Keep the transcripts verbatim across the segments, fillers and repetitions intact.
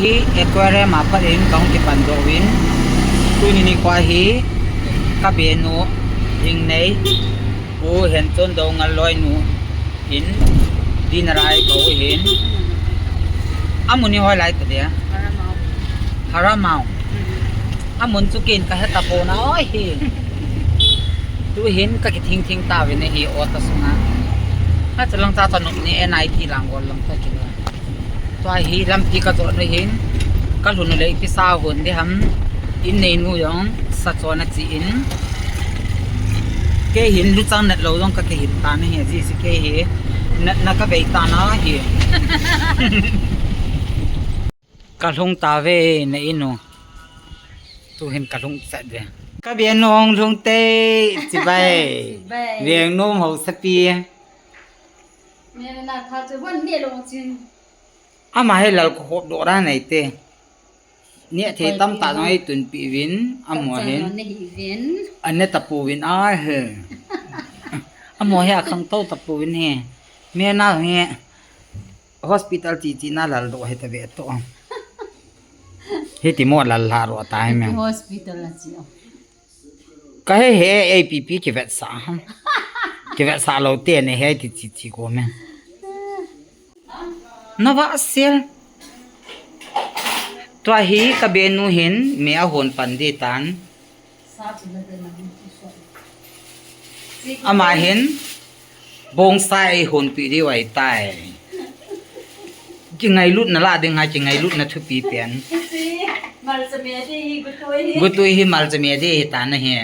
Hi aquarium a pat in kahung kipan doh uvin. Tuni nikho hi ka benu Hingnei, Pu Henchondoungel loinu in dinner a eikou u ahin. Amun hi hoilai tadem? Haramao. Haramao. Amun chu ken kahe tapon ahi. Tuhin kakithing thing tauvin ahi auto sunga. Achulang cha cha nop ni N I T lang gol lang kakilo. Tua hi lampi kajot u hin, kalhun u le ipi sa hon ding ham, in neinu jong sa chon achi in. Kei hin luchang natlou jong kakihin tan ahi, ajeh chu kei hi natna kavei tan ahi. Kalhung tauve na inu. Tuhin kalhung chet uve. Ka benu hung lhung te, chibai. Chibai. Veng nom hausapi. Ama hi lal kahop doh dan ahi te. Neh thei tamtah jong eitunpeh uvin, amaho hin. Ane tapouvin ahi. Amaho hi akhangtou tapouvin ahi. Mena hi hospital chichi na laldoh hitave toh. Hiti mo lal lha ro ta hi me. Hospital a chi o. Kahe he, ipi ipi kivetsah ham. Kivetsah lou te nahe ti chichi ko me. Nava sel. Tua hi ka benu hin me ahon pan ding tan. Ama hin bonsai honpeh diu ahitai. Kingailutna lah ding ahi, kingailutna thupi pen. Gotwi hi malchame ding hitan ahi.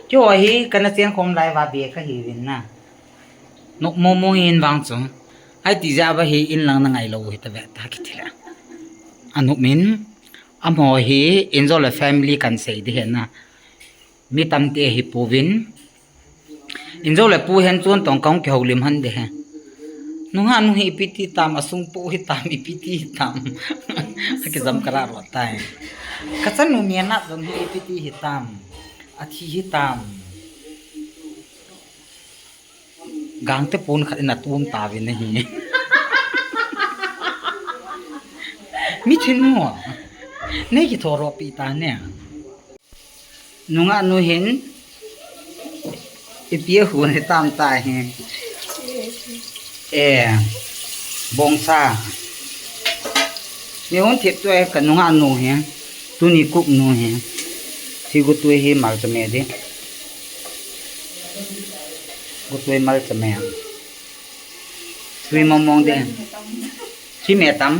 Keiho hi kana chengkhom lai uva be kahiuvin na. Nop momo in vang chu. Hiti jeh uva hi inlang na ngailou hitave ta kiti le. Anop in, amaho hi injou le family kan sei ding ahi na. Mi tamtah ahipouvin. Injou le Pu Henchondoungel toh kahung kihoulim hon ding ahi. Nungah nu hi ipi ti tam, asung pu hitam, ipi ti hitam. Akijam kara ro tai. Kachanu Mena jong hi ipi ti hitam. Athi hitam. Gangte pon khat in atom tauvin ahi. Mi thinu. Nei kithoropeh ta ne. Nungah nu hin ipi ahon hitam tahi. E, bongsa. Mi hon thip tu e ka nungah nu hi. Tuni cook nu hi. Hi gotwi hi malchame ding. Gotwi malchame. Twi mong mong ding. Hi me tam.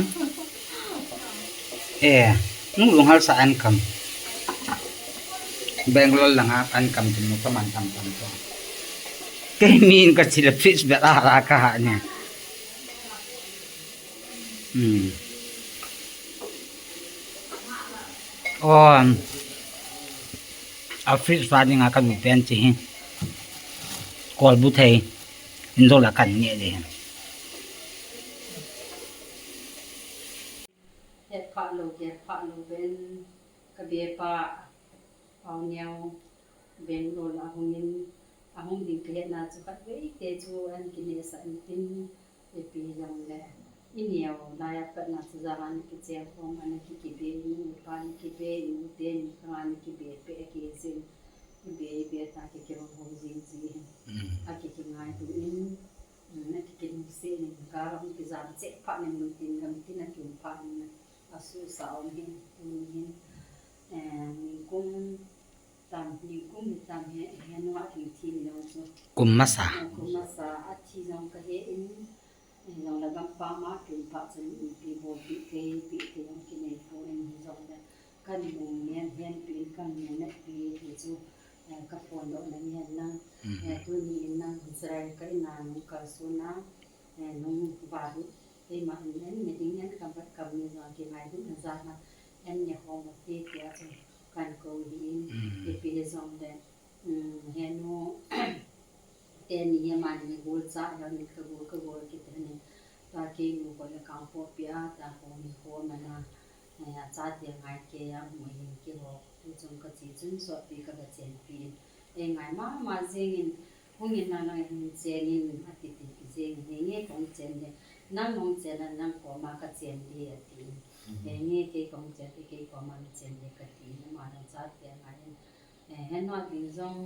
E, nu lunghal sa an kam. Bangalore langa an kam tu mu kaman tam tam to. Kei min kachi le fridge bel a ra kaha ne. Hmm. Oh, a fridge fa dinga kanu pen chi hi. Kolbu thei. Injou la kan ne le. Hetphah lou, hetphah lou ven, ka bepa, Pauneo, Bangalore la ahungin, ahung ding kahetna chu khatvei te chu an kinehsah intin, ipi jongle, ineo lai a patna chu jang ana kicheng khom, ana kikibe, inu ipa ana kibe, inu teni khang ana kibe peh akijin, ibe, ibe ta kikihou jing jin, akikingaidun, Ana kikinungse nin, gal ahung kijam cheh phat nin, mun tin gam tin akium phat nin, asuhsa um hin, tuni hin, eh, nikum tam, nikum hitam hi, hi nunga athi thi ni jong chu. Kum masa. Eh, kum masa, athi jong kahe in, eh, jong le gampam a kin phat chun ipi bolpeh thei, peh thei jong kinei pon hijongle. Kan nung nen henpeh in kan nung netpeh ti chu, eh, ka phone doh na ngen lang. Mhm. Eh, tuni in nang Israel ka in a nung kalson a, eh, nung vahlut. Keima in en me ding en kam vat kam ni jong kingaidutna jal a en ne khom u hite tia chu kan kou hi in. Mhm. Ipi hijongle, um, henu, Teni hi amani golcha ahin, ka gol, ka gol kiti ahin. Tua keinu koi a kangpokpi a, tua kong hi kho mana, eh, achate ngai kei a, mo hin kihou. Tuchung kache chun sotpi kaga chenpi in. Ei ngai mama jengin, hungin nang nang hin chenin, ati ti jengin, henge kong chen de. Nang hung chen a, nang koma kachen de, ati. Eh, nge kei kahung chen te kei koma nachen le kati, nama dang chate angai in. Eh, henna ding jong,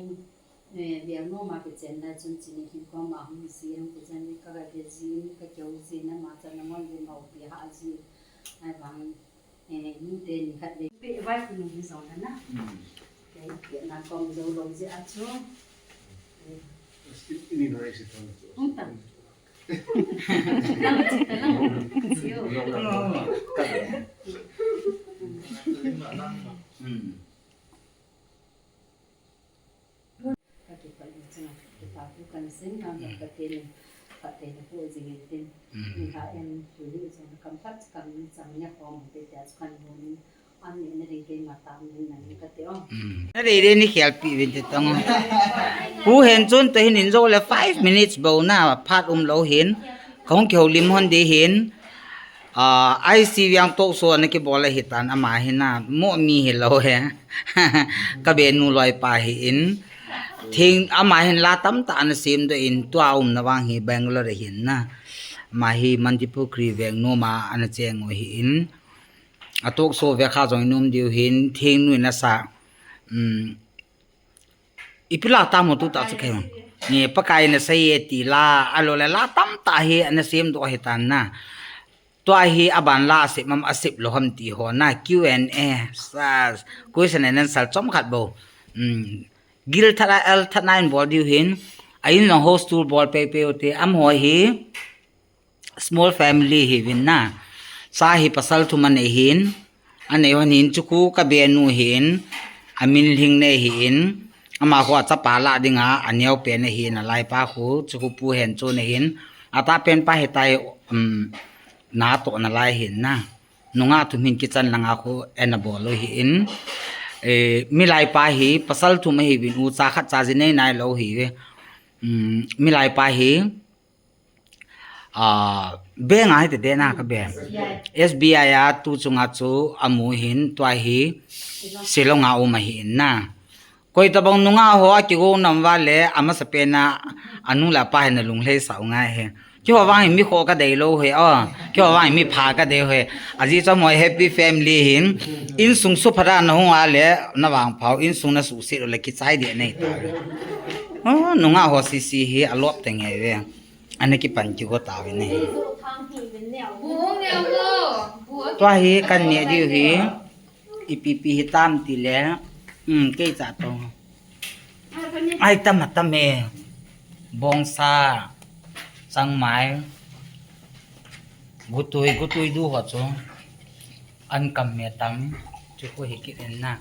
eh, veng noma kichenna chun chini hin koma hung si, hung kichan ni ka ga ve jin, ka keu jin, ama chan na ngon ve mau pi ha jin. Ahivang, eh, nu te ni khat le. Pe vai ku nu ni jong na na. Hmm. Kei pe na kom jo lo ji a chu. Eh. Ini no exit. Hung tan. Lang chi ta lang. Chi yo. Hmm. Ka kipah in chang, kipah thu kan sei na, ka te ni, ka te ni pu jing in tin. Mm. Ni ha em, tu ni jong kam pat kam ni chang ni khom te te kan mo ni, an ni na ri ke ma tam ni na ni ka te o. Mm. Na ri ri ni khel pi vin te tong. Pu Henchun te hin in jo le five minutes bou na, phat um lou hin. Kong kihoulim hon di hin. Ah, I C Viang talk show ana kibol ahi tan ama hi na, mo mi hi lou he. Ka benu loi pa hi in. Thing ama hin la tamtah ana sem doh in tua umna vang hi Bangalore hin na. Ama hi Mantripukhri veng noma ana cheng u hi in. A talk show ve kha jong num diu hin thing nu in asa. Um, Ipi la tam ho tu ta chu kei. Ni Pakai na sei e ti la, alo le la tamtah hi ana sem doh ahi tan na. Tua hi aban la asep mam asep lou ham ti ho na Q and A, sa, question and answer chomkhat bou. Hmm. Gil that a, el that na in bol diu hin. A in jong host tour bol pe pe u te am ho hi. Small family hi vin na. Cha hi pasal thum anei hin. Anei hon hin chu khu ka benu hin. A min lhing nei hin. Ama khu a chapa la dinga, a neo pen ahin, a laipa khu, chu khu Pu Henchun ahin. A ta pen pa hi tai, um, na toh na lai hin na. Nunga thum hin kichan langa khu en a bol u hi in. Eh, mi laipa hi, pasal thum ahi vin u cha khat cha ji nei nai lou hi ve. Um, mi laipa hi, Ah, bank a hiti dena ka bank. S B I. S B I a tu chunga chu amu hin tua hi Shillong a um ahi in na. Koi tabang nunga ho a kigo nam va le amasa pena anu le apa hin alung lhei sa u ngai he. Keiho vang hi mi kho ka dei lou he, oh. Keiho vang hi mi pha ka dei he. Aji cham ho happy family hin. Insung supha da na hung a le na vang phau insung na suhset u le kichai deh nei ta. Oh, nunga ho sisi hi alop te nge ve. Ana kipan kigo tauvin ahi. Tua hi kan neh diu hi, ipi pi hitam tile, um, kei cha to. Ai tam a tam e, bongsa, changmai, gutui, gutui du ho chu, an kam me tam, chu khu hi kit in na.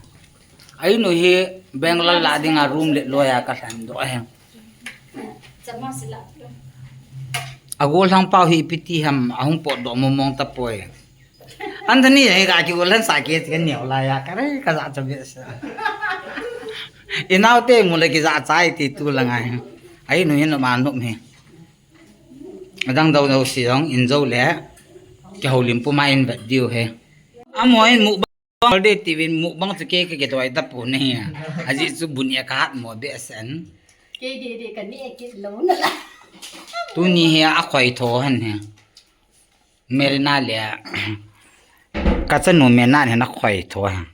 Ai nu hi Bangalore la dinga room le loi a ka lhan doh e. A gollhang pau hi ipi ti ham, ahung potdoh mong mong tapoi. Anthony hi ka kigollhan sa ke ti ka neo lai a, ka rai ka ja cha be sa. Inau te mu le kija chai ti tu la ngai. Ai nu hin ma nu mi. Adang dau dau si dong in jo le. Kihoulim puma in vet diu he. Amo in mu Birthday tivin mukbang chu kei ka kitoi tapon ahi. Ajeh chu bun e ka hat mo behseh in. Kei dede ka neh kit lou na la. Tuni hi akhoi tho hen he. Merina le. Ka chanu Merina hin akhoi tho hen.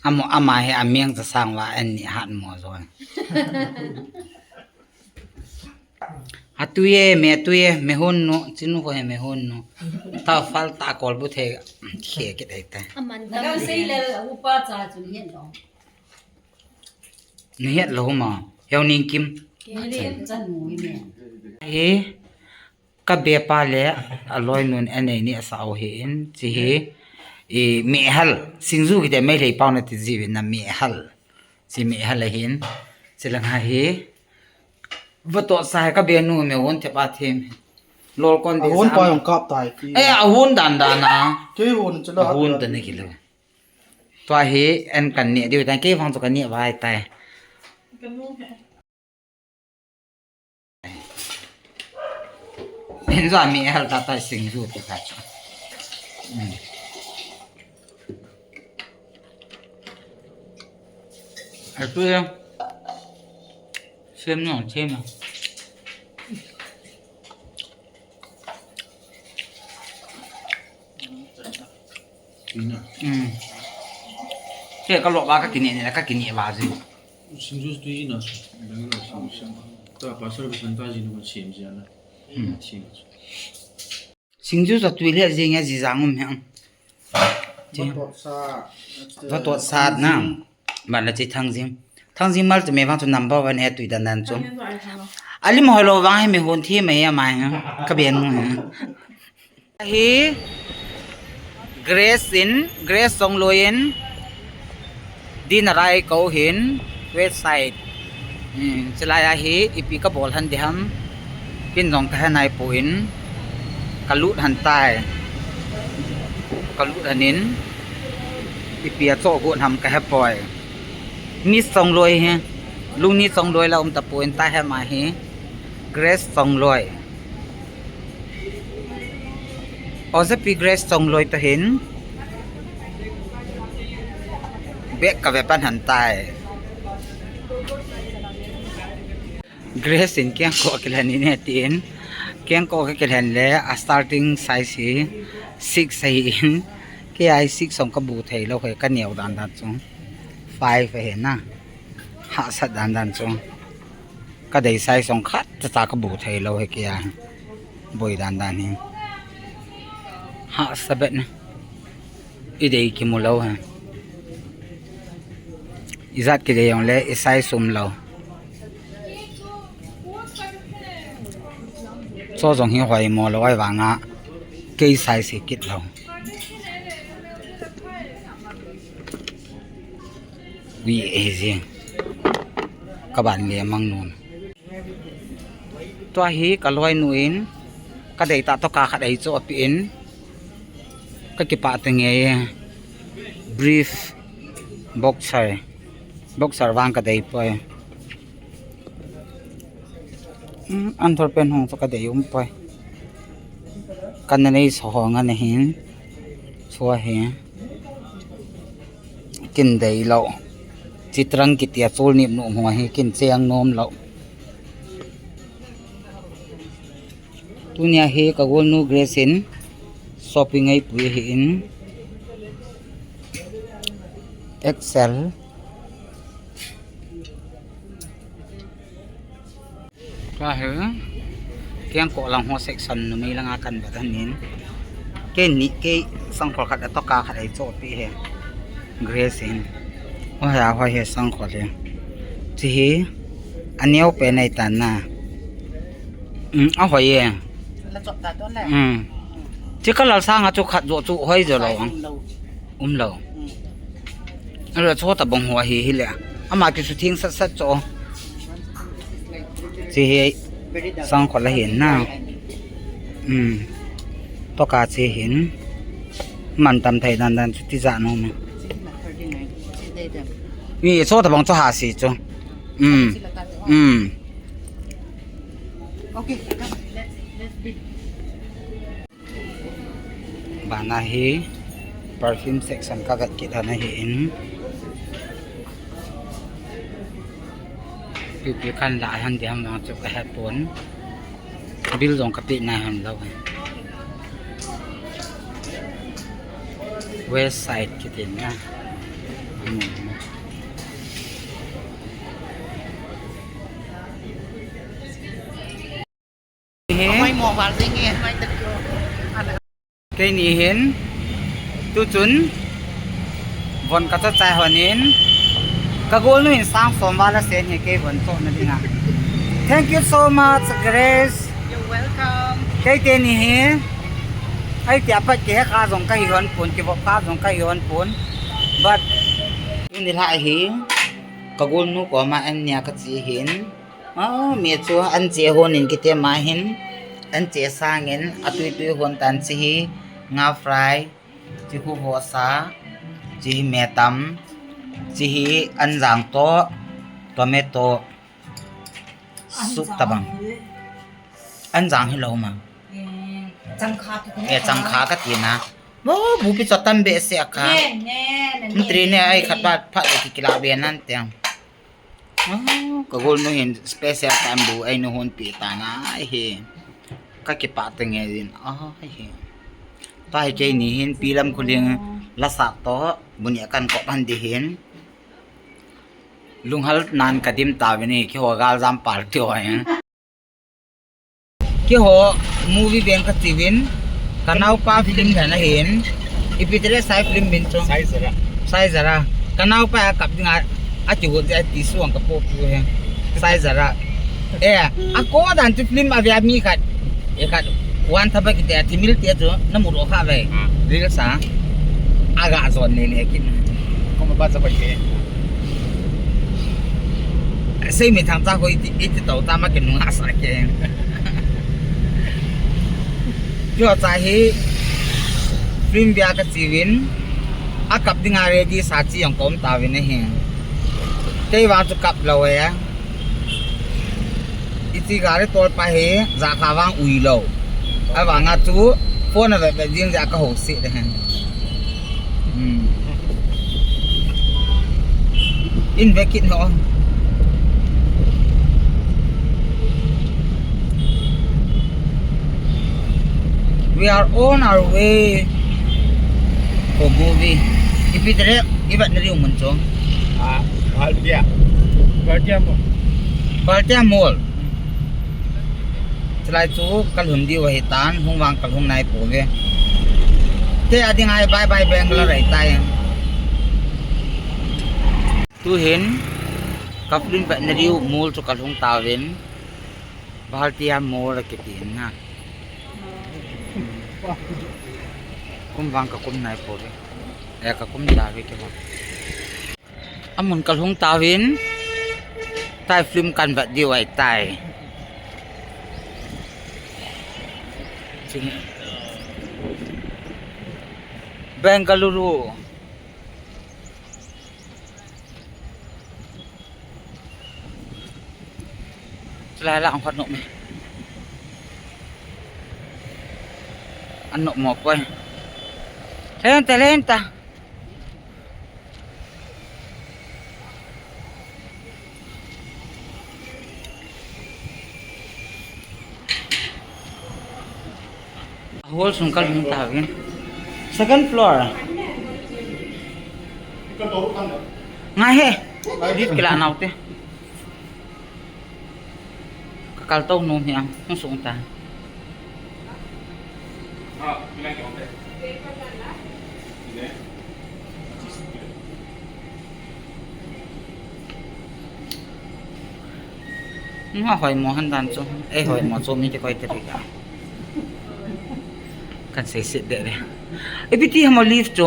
Amo ama hi ameng cha sang uva an ni hat mo jo. Atuye, me atuye, me hon nu, chinu ko he me hon nu. Ta fal ta kol bu the, khe ke dai ta. Aman na tam kan sei le upa cha chu ni het lo. Ni het lo ma, yau ning kim. Ke le chan mu ni me. He, ka be pa le, a loi nun anei ni asa o he in, chi he, e, me hal, singju ki te me lei pau na ti ji vin na me hal. Chi me hal ahin, chi lang ha he. Vatoh sa he ka benu me hon thep a them. Lol kon de. A hon sa pa am. Jong kap tai ti. Eh, a hon dan dan a. Kei hon chu la. A hon ta ne kilo. Tua hi en kan ne diu tai, kei vang chu kan ne vai tai. Ka nu he. Hin ja mi hal ta tai singju ti ta chu. Hmm. Atu ya. Sem no, sem no. Ina. Hmm. Ke ka lo ba ka kini ni la ka kini ba ji. Singju tui na su. Dang na singju. Ta pastor ba san ta ji na siem ji na. Hmm. Siem. Singju sa tui le jing ya ji jang um he. Vatot sa. Vatot sa na. Ban la chi thangjing. Thangjing mal chu me vang chu number one he tui dan dan chu. Alim hoi lo vang he me hon thi me ya mai ha. Ka ben mu he. Hi Grace in, Grace Songloi in. Din arai ko hin west side. Hmm, chilai a hi ipi ka bol han diham. Kin jong ka he nai pu in ka lut han tai. Ka lut han in ipi a cho gun ham ka he poi. Miss Songloi hi. Lungni Songloi la um ta pu in ta he ma hi. Grace Songloi. Oja pi Grace Songloi to hin. Bek ka ve pan han tai. Grace in kiang ko kilen in he tin. Kiang ko kilen le a starting size hi six hi in. Ke ai six song ka bu thei lo he ka neo dan dan chung. Five he na. Ha sat dan dan chung. Ka dei sai song khat cha cha ka bu thei lo he kia. Boi dan dan hi. Ha sa bet na. I dei ki mu lo he. I zat ki dei yong le i sai sum lo. Cho jong hi hoi mo lo ai vanga. Kei sai si kit lo. Ui e ji. Ka ban le mang nun. Tua hi ka loi nu in ka dei ta to ka khat ei cho pi in ka kipa te nge brief boxer boxer vang ka dei poi. An thor pen hong cho ka dei um poi. Ka na nei so hong an hin. Chua hi. Kin dei lo. Chitrang kitia chul nip nu mo hi kin cheng nom lo. Tunia hi ka golnu Grace in shopping ei pui hi in. Excel. Ka he, kiang ko lang ho section numei langa kan vet han in. Ke ni ke sangkhol khat a to ka khat ei cho pi he. Grace in. Ho ya ho he sangkhol he. Chi hi. Aneo pe nei tan na. Um, a hoi ye. La chop ta to le. Um. Chi ka lal sanga chu khat jo chu hoi jo lo. Um lo. Alo cho ta bong ho hi hi le. Ama ki su thing sat sat cho. Chi hi sangkhol a hin na. Um. To ka chi hin. Man tam thei dan dan chu ti ja no me. Ni cho ta bong cho ha si cho. Um. Um. Okay, come, let's, let's bid. Bana hi perfume section ka vet kit ana hi in. Pipi kan la han diam vang chu ka he pon. Bill jong ka pe na han lo. West side kitin na. Hi. Mai mo val ding e, mai tak ko. Keini hin. Tu chun. Von ka cha chai hon in. Ka golnu in sang som val a sen hi kei von cho na dinga. Thank you so much, Grace. You're welcome. Kei teni hi. Ai tia pat ki he ka jong ka hi hon pon, ki vop ka jong ka hi hon pon. But. Tuni la hi. Ka golnu koma an nia ka chi hin. Ah, mi chu an che hon in kiti ma hin, an che sang in, a tui tui hon tan chi hi, nga fry, chi hu vo sa, chi hi me tam, chi hi an jang to, tomato, soup tabang. An jang hi lo ma. Eh, chang kha tu. Eh, chang kha ka ti na. Mo, bu pi cho tam be se a ka. Ne, ne, ne, ne, tri ne, ne, ai ne. Khat ba pha le ki kila be nan tiang. Ah, ka golnu hin special time bu eina hon pi ta na hi. Ka kipa te nge din. Ah, hi. Ta hi keini hin pi lam khu ling Lasa to, bu ni kan ko pan di hin. Lunghal nan ka dim ta vini, keiho galjam party ho hin. Keiho movie veng ka ti vin, ka naopa film dan ahin. Ipi ti le Sai film min chu. Sai Zara. Sai Zara. Ka naopa a kap dinga, a ti vo ti a ti suang ka po pu he. Sai Zara. Eh, a ko dan chu film a via mi khat. E khat. Wan thaba kiti a ti mil ti a chu, na mu ro kha ve. Ah. Reels a. Aga zon ne ne kin. Ko ma ba sa pa ke. Sei mi thang ta ko iti, iti tau ta ma ke nung a sa ke. Keiho cha hi film bia ka chi vin, a kap dinga ready sa chi jong ka um ta vin ahi. Kei vang chu kap lou e. Iti gari tol pa hi, ja kha vang ui lou. Avang a chu phone a vet vet jing ja ka ho se de hen. Hmm. In ve kit no. We are on our way for movie. Ipi ti le, i vet na diu mun chu. Ah, Bhartiya. Bhartiya Mall. Bhartiya Mall. Chulai chu ka lhun diu ahi tan, hung vang ka lhung nai pouve. Te a ding ai bye bye Bangalore ahi tai. Tu hin, ka film vet na diu mall chu ka lhung tauvin, Bhartiya Mall kiti na. Kum vang ka kum nai pouve. Eh, ka kum tauve keiho. Amun ka lhung tauvin, Thai film kan vet diu ahi tai. Bengaluru. Chulai la ang khat nok me. An nok mo poi. Lenta, lenta. Hall sung ka lhung tauvin. Second floor. Ngai he. Lift kila nau te. Ka kal tou nom hi ang, hung sung ta. Nga hoi mo han dan chu. Eh, hoi mo chu mi te koi te ri ka. Kan sei sit de de. Ipi ti hamo lift chu.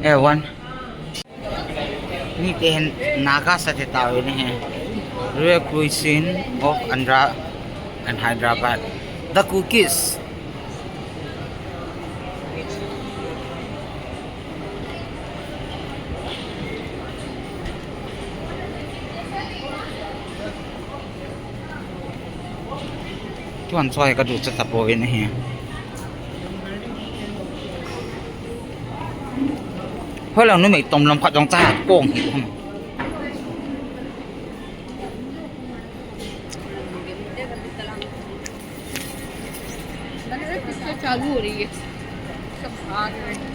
Eh, one. Mite hin Naga sa te tao ni he. Rare cuisine of Andhra and Hyderabad. The Kukis. Tuan choi ka du cha ta po ve ni he. Hoilang numei tom lam khat jong cha kong hi.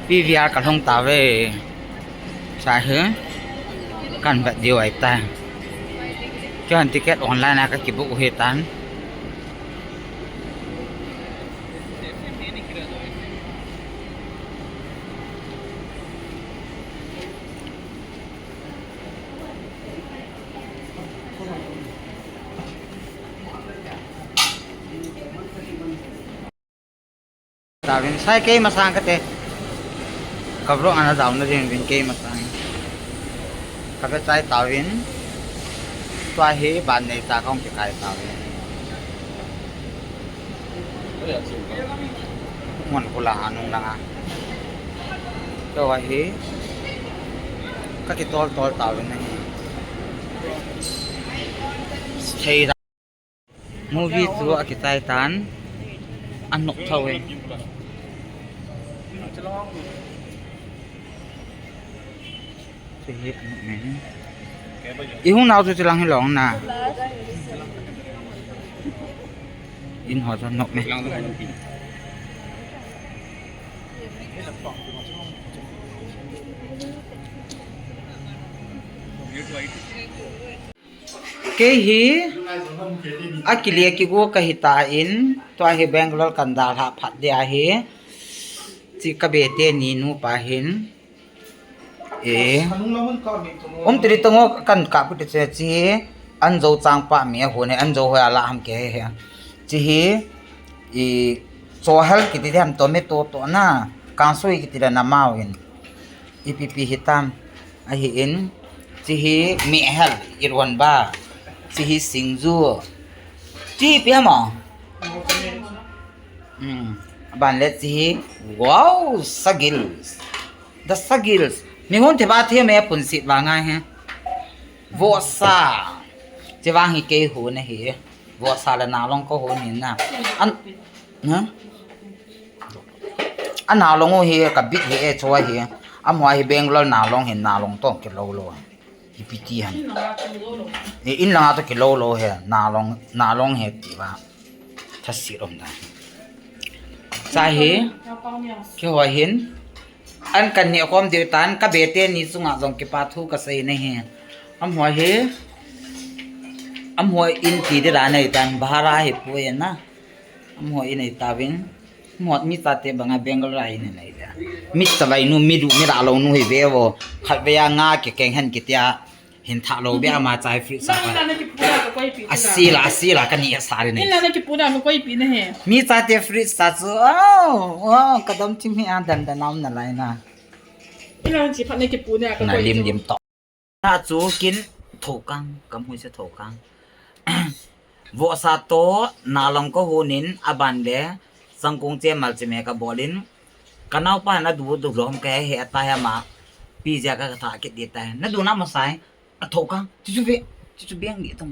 P V R ka lhung tauve. Sa hi kan vet diu ahi tai. Keiman ticket online a ka kibook u ahi tan. Tauvin, sai kei masang kate. Ka vlog ana down na ding vin kei masang. Ka ve chai tauvin. Tua hi ban nei ta kong kikai tauvin. Ngon kula anung langa. Tua hi. Ka kitol tol tauvin ahi. Thei Movie chu akichai tan. Anok thou e. Chu hi anok me. I hung nau chu chilang hi long na. In ho chu anok me. Kei hi akile kigo kahi tan, tua hi Bangalore kan dalha phat dia hi. Chi ka bete ni nupa hin. E. Um tiri tongo kan ka pu te che chi hi. An zo chang pa mi a hu ne, an zo ho ala ham ke he. Chi hi. I cho hal kiti ham tomato to na. Kang sui kiti la na mau in. Ipi pi hitam. Ahi in. Chi hi mi hal i ruan ba. Chi hi singju. Chi pi hamo. Hmm. Aban le chi hi. Wow, sagils. The sagils. Mi hun te ba thi me pun sit ba ngai he. Vosa. Chi vang hi kei hu na hi. Vosa le nalong ko hu ni na. An. Na? A nalong u hi ka bit hi e chua hi. Amua hi Bangalore nalong hi nalong to kilou lou. Hi piti han. E in langa to kilou lou he. Nalong, nalong he ti ba. Tha si rom da. Sa hi. Kei ho hin. An kan ni kom diu tan ka bete ni sunga jong kipa thu ka sei na hi. Amua hi. Amua in ti de la nei tan bahara hi pu e na. Amho in ei tavin. Mot mi chate banga Bangalore a in ei ta. Mi chavai nu, mi du, mi da lo nu hi ve vo. Khat ve a nga ke keng hen kitia. Hin tha lo be ama chai free sa pa. Ina na kipu na ka koi pi na. Asila, asila ka ni asari nei. Ina na kipu na ka koi pi na he. Mi chate free sa chu. Oh, oh, ka dam chim hi a dan dan nam na lai na. Ina na chi phat na kipu na ka koi pi. Na lim lim to. Tha chu kin thokang, kam hui se thokang. Vosa to nalong ko hunin aban le sangkong che mal che me ka bolin. Ka naupa na du du lom ka he ta he ma. Pi ja ka tha kit di ta. Na du na ma sai. A thokang. Chu chu ve. Chu chu beng di tong.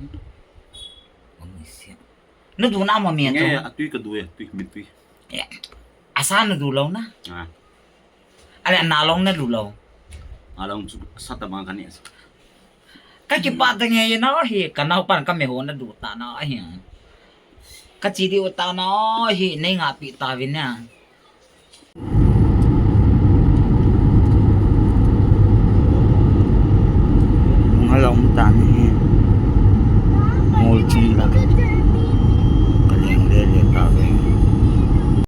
Ong sia. Na du na ma mi to. Nge, a tui ka du e, tui mi tui. Asa na du lo na. Ah. Ale nalong na du lo. Nalong chu sa ta bang ka ni. Ka kipa ta nge na hi, ka naupan ka me ho na du ta na hi. Ka chi di u ta na hi, nei nga pi ta vin na.